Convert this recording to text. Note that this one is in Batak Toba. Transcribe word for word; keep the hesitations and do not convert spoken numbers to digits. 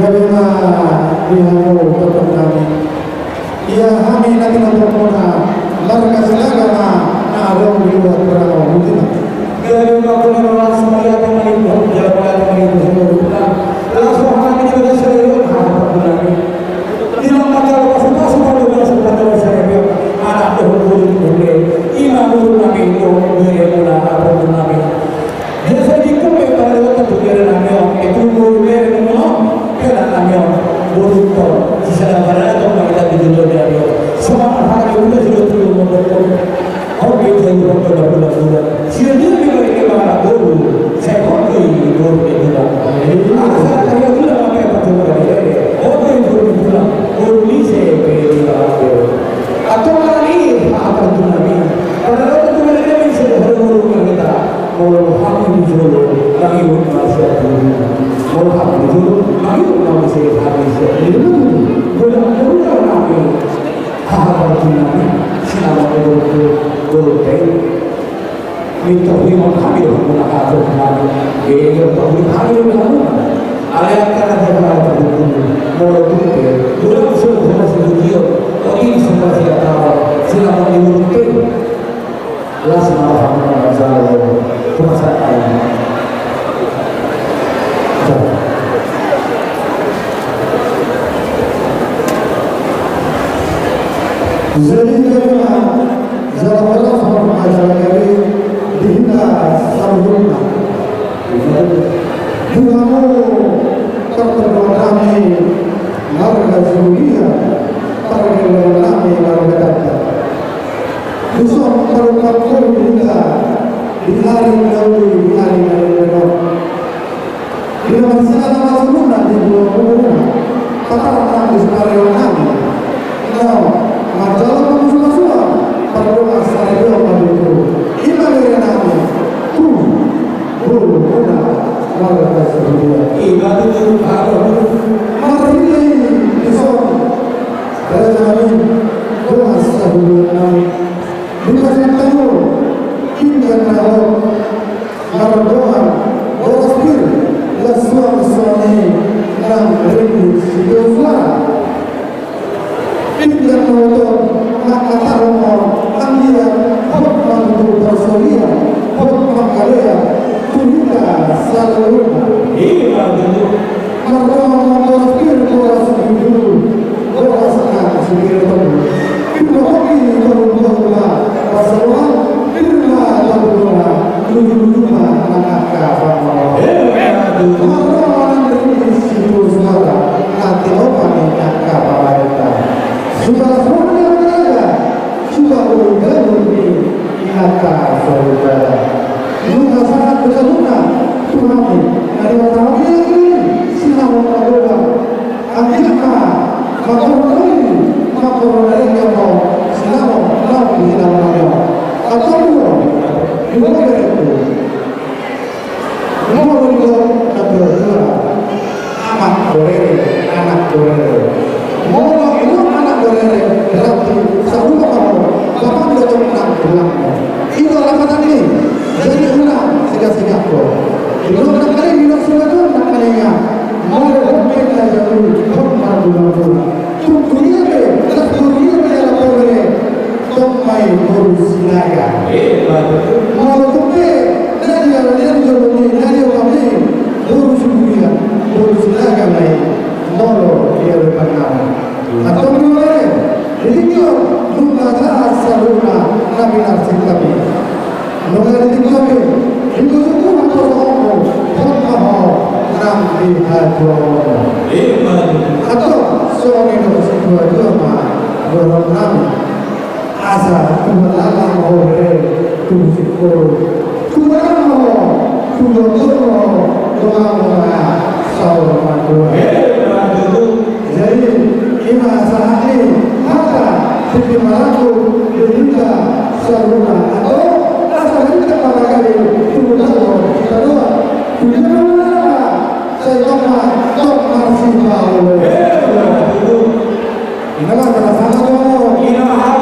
Gabe ma di hamu tongtong nami. Ia hami na tinopa muna marga Sinaga ma na adong di luat perang on, boti ma. Gabe ma muna las mauliate ma di Tuhan, jala mauliate ma di Tuhan. Las ma hami di bagasan on, hami tongtong nami. Di na mangalo pasupasu, pasupasu, pasupasu, anak dohot boru, boru, ima boru nami, boru, boru, boru, boru nami. Jadi, sai di kumpe pada dewata tu bere nami on, e tu boru bere nami on, bere nami on, boru to, sisada barato ma hita di jolo nami on. Songon hata ni uda sudah tu boru nami on. Oke, jadi boru nami on, boru nami on. Sida dia memang ini mana boru, sai oke, boru nami on. Asa kaya uda apa yang pasti berada. Oke, boru nami on, boru ni se, boru nami on. Atau lagi, apa tu nami? Pada dewata tu bere nami, sai boru nami on. Molo hami di jolo, mangihut ma sian boru. Molo hami di jolo, mangihut ma muse hami sian boru. Molo boru nami, haha boru nami, sinamot ni boru, boru pe. Minta hurimon hami do hamuna, haha boru nami. Geger do hurimon hami do hamuna. Alai angka na jaga boru, molo tung pe, boru nami, so, so, so, so, so, otik so, so, so, sinamot ni boru pe. Las ma roha muna manjalo, kuasa ai. Jadi, gabe ma jala horas ma jala gabe di hita saluhutna. Di hamu partondion nami marga Sibulian, partondion nami marga Danta. Dison parungkap ni hita di ari na uli, di ari na uli on. Di na marsada na saluhutna di dua pulu lima. Patar nami, siparion nami. Nao manjalo pamusu-pasuan, pardongan saripeon ma di Tuhan. Ima bere nami. Tu boru muna marga Sibulian. Ima tu tu haro. Marhite dison, raja nami, dongan sahulian nami. Di pasahat hamu pinggan na hot, mardongan boras pir, las suang songon i nang ringgit sitio suara. Pinggan na hot on, manghatahon ma, anggiat hot ma tutu parsaulian, hot mangalean tu hita saluhutna. Ima tutu. Mardongan ma boras pir, boras sipir, boras nang sipir tolu. Pir ma hoki tolu, tolu ma pasaruan, pir ma tolu, tolu ma luju-luju ma nang angka panganon. Ima tutu. Mardongan nang ringgit sitio suara, na tinopa ni angka pamarenta. Suda las roha ni raja, suda olo gabe ni angka saudara. Nunga sahat do saluhutna tu hami, na di mata hami i, sinamot na dua. Anggiat ma, mangkorhon uli, mangkorhon na denggan ma, sinamot, naung di sinamot nami on. Antong do, di bere tu. Molo didok na tua-tua, amak do rere, anak do rere. Molo didok anak do rere, berarti sarupa ma ho, bapak do tong nang tulangmu. I do lapatan i, jadi unang sega-sega ho. Didok nangkaning, didok suda nangkaning, molo hot pe na jabu, hot marguna-guna. Tung tu dia pe, las boru dia pe jala pabere, tong ma i boru Sinaga. Molo tung pe na dia, na dia jolo ni, na dia pabere, boru Sibulian, boru Sinaga ma i, molo dia pe panganon. Antong do bere, di tingki on, nunga sahat saluhutna na pinarsinta i. Nunga di tingki on pe, di ujung tu haposoonmu, hot ma ho nang di hatuaonmu. Ima tutu. Antong songon i do, situa-tua ma goarna. Asa tubu lala ma ho bere, tubu singkoru. Tubu lala ma ho, tubu tolu ma ho, donganmu ma saur matua. Ima tutu. Jadi, ima sahat ni hata, tingki marangkup di hita saluhutna. Antong, asa hita maragame tu tano, tu tano. Tujuan na sai tong ma, tong marsipaolo. Ina ma, tama sama tong. Ina ma.